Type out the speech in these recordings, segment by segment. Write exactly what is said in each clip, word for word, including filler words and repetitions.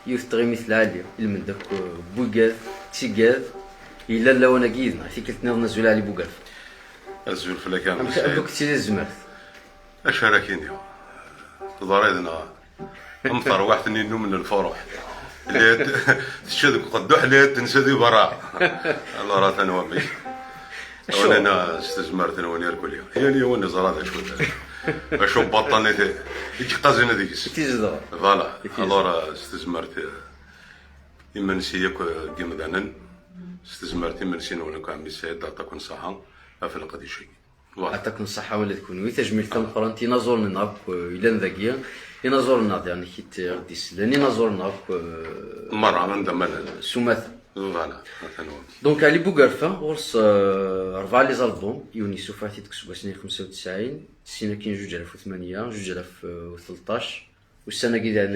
Yiwet n tɣimit lɛali, ilmend akk, eh, Bugad, Tigad, yellan lawan-agi yid-neɣ. Tikkelt nniḍen, azul Ɛli Bugerfa. Azul fell-ak a Mmi Amek, Saɛid. Amek tettili tzemert? Acu ara k-iniɣ? Teḍra yid-neɣ am terwiḥt-nni n umen lfuruḥ. Llant tečča deg uqedduḥ, llant tensa di berra. Alors, atan wamek. Acu? Ula s tezmert-nwen irkelli. Yal yiwen iẓra d acu d acu. Acu n baṭṭal i t-, i yeqqazen deg-s. I t-izedɣen. Voilà. I t-izedɣen. Alors, s tezmert, eh, imensi akk, eh, n yimdanen, s tezmert imensi-nwen akk, a Ɛemmi Saɛid, aṭak n ṣṣeḥḥa ɣef leqdic-agi. Voilà. Aṭak n ṣṣeḥḥa ula d kunwi. Tajmilt tameqqrant i yinaẓuren-nneɣ akk, eh, yellan dagi, inaẓuren-nneɣ diɣen i t-, i ɣ-d-isellen, inaẓuren-nneɣ akk, eh, merra, anda ma llan. S umata. Voilà, atan wamek. Donc, Ɛli Bugerfa, ɣur-s, eh, rebɛa les albums, yiwen yessufeɣ-t-id deg useggas-nni xemsa u tesɛin, sin akin zuǧ alaf u tmanya, zuǧ alaf u tleṭṭac, ussan-agi diɣen,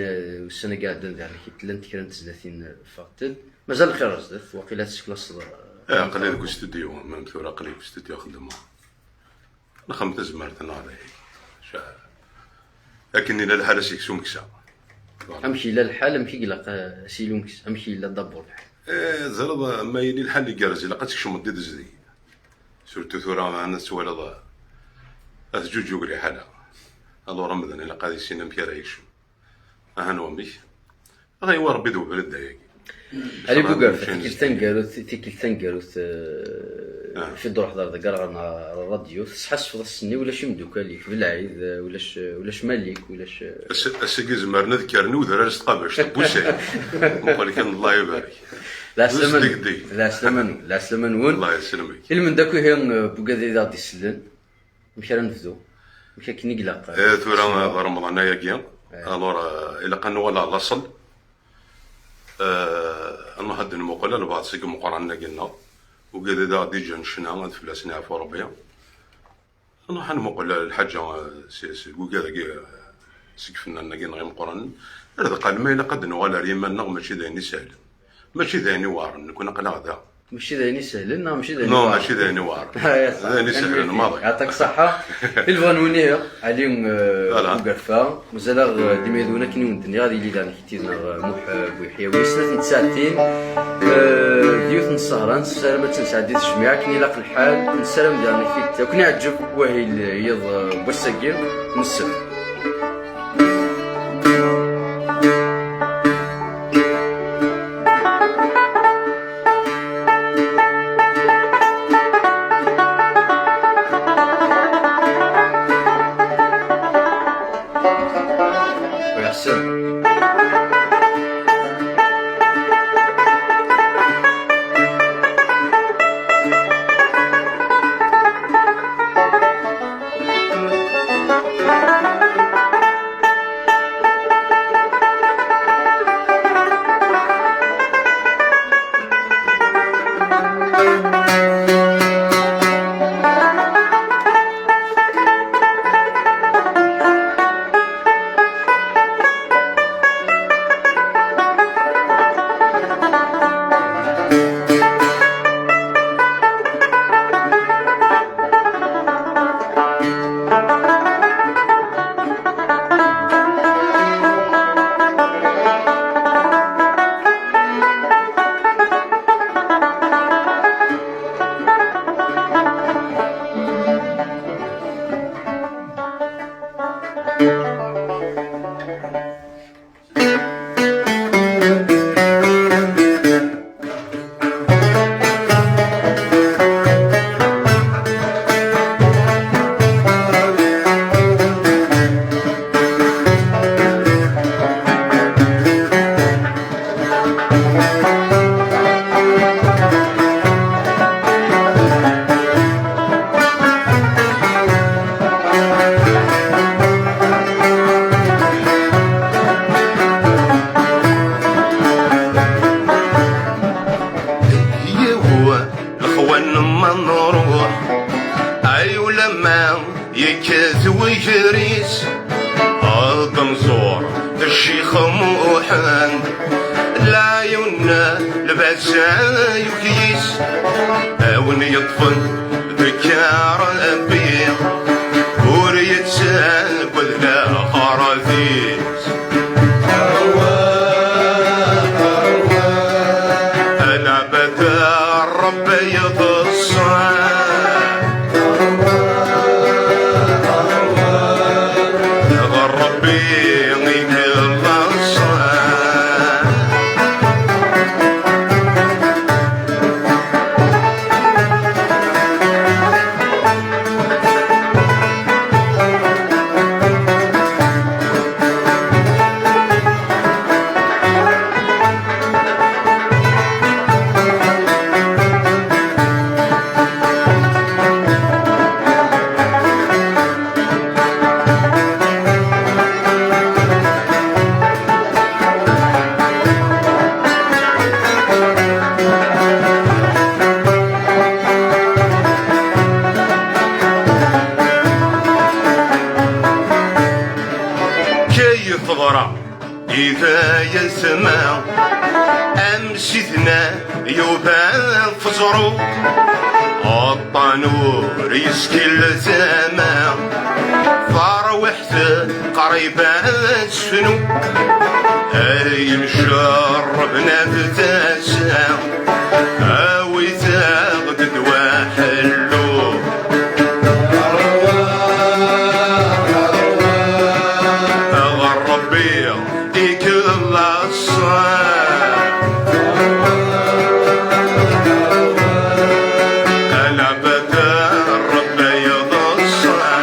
ussan-agi iɛeddan diɣen, llant kra n tezlatin, eh, ffɣent-d. Mazal lxir ar zdat, waqila ad teklaseḍ, eh, eh, aql-i deg ustudyu, même tura aql-i deg ustudyu xeddmeɣ. Nexdem tazmert-nneɣ d ayagi. Ca-, akken yella lḥal, ad s-yeks umeksa. Voilà. Amek yella lḥal, amek i ilaq, eh, ad s-yili umeksa, amek yella d'abord lḥal? Eh, tzaleḍ, ma yili lḥal igerrez, ilaq ad tkecmeḍ di tezdeg. Surtout tura, ana tettwaliḍ, ad teǧǧuǧǧug liḥala. Alors amdan ilaq ad yissin amek ara yekcem. Ahan wamek. Ad ɣ-yawi Rebbi d ubrid d ayagi. Ɛli Bugerfa, tikkelt taneggarut, tikkelt taneggarut, eh, ah, fi d-ruḥeḍ ar deg, ar, ar ṛṛadyu, tesḥassfeḍ ass-nni ulac imeddukal-ik, belɛid, eh, ulac, eh, ulac Malik, ulac, eh, ass-, ass-agi zemren ad kkren i udrar s tqabact n wussan. Muqel kan, Allah ibarek. Lɛeslama-nwen. Lɛeslama-nwen. Lɛeslama-nwen. Allah yesselmek. Ilmend akk ihi, eh, Bugad i d aɣ-d-isellen. Amek ara nebdu? Amek akken i ilaq? Eh, tura d Remḍan ayagi. Eh. Alors, eh, ilaq ad nuɣal ɣer laṣel. Eh, ad nruḥ ad d-nmuqel albaɛḍ seg imeqqranen-agi-nneɣ. Wigad i d aɣ-d-iǧǧan ccna, ad fell-asen yeɛfu Rebbi. Ad nruḥ ad nmuqel lḥaǧa, eh, si, si, wigad-agi, eh, seg ifennanen-agi-nneɣ imeqqranen. Ar deqqal ma ilaq ad d-nuɣal ar yiman-nneɣ, mačči d ayen isehlen. Mačči d ayen iweɛren, nekkni aql-aɣ da. Mačči d ayen isehlen, neɣ mačči d ayen iweɛren? Non, iweɛren. Ah, ya, ṣaḥ. D ayen isehlen maḍi. Yeɛṭik ṣṣeḥḥa. I lebɣi-nwen ihi, Ɛli, eh, Bugerfa, mazal-aɣ, eh, d imidiwen akken i wen-d-nniɣ, ad yili daɣen kit-id-neɣ, eh, Muḥ, eh, Buyeḥya, wis snat n tsaɛtin, eh, d yiwet n ssehra, nessaram ad tt-nesɛeddi tejmiɛ akken ilaq lḥal, nessaram daɣen kit-, ad ken-iɛǧeb wahil, eh, yiḍ, eh, n wass-agi n ssebt. Merci. Yiw, lexwan ma nruḥ, ay ulama yekkat wegris, ad nẓur Ccix Muḥend, lɛayun lbasa yukyis, a win yeṭṭfen deg Ṛebbi, ur yettagad laxeṛt-is. Iga yetma am sidna yuba feẓru, aṭṭan ur yeskil tama, tarwiḥt qrib ad tefnu, ay mcerrben ad tasa, awit-aɣ-d ddwa ḥellu. Ɣer Rebbi i k-laṣṣan. Ala bada Rebbi yeḍṣan.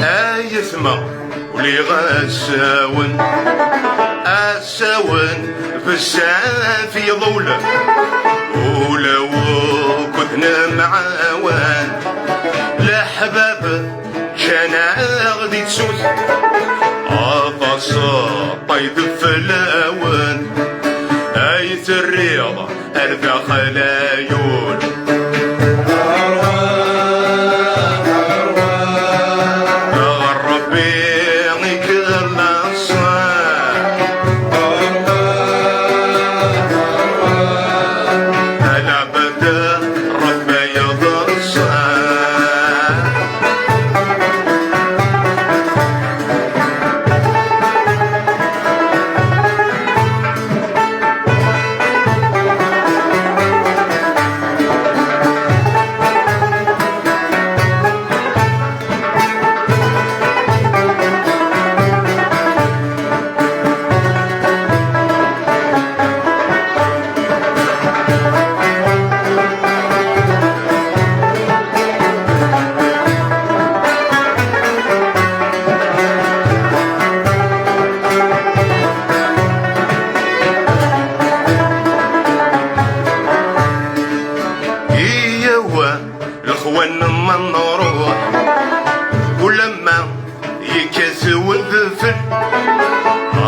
Ay atma, uliɣ asawen, asawen bezzaf iḍul, ula wukud nemɛawan, leḥbab ǧǧan-aɣ di tsut, aṭas ṭṭayd fell-awen, ay terriḍ ar daxel ay ul. Ɣer Rebbi i k-laṣṣan. Ala bada Rebbi yeḍṣan. Iyyaw, lexwan ma nruḥ, ulamma yekkat wedfel,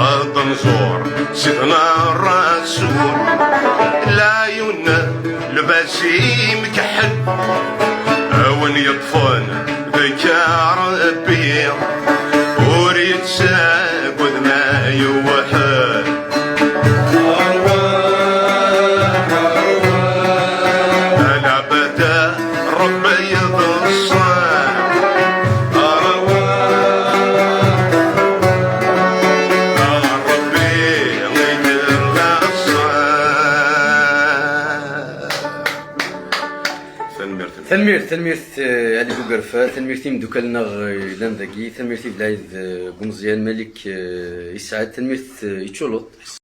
ad nẓur Sidna Rasul, lɛyun lbas imkeḥḥel, a wen yeṭṭfen deg Rebbi, ur yettagad ma yewḥel. Ala bada Rebbi yeḍṣan. Rebbi i yeḍṣan. Tanemmirt. Tanemmirt, tanemmirt, eh, Ali Bugerfa, tanemmirt i imeddukal-nneɣ, eh, yellan dagi, tanemmirt i Belɛid, eh, Bumeẓyan, Malik, eh, Isɛad, tanemmirt, eh, i Čuluṭ.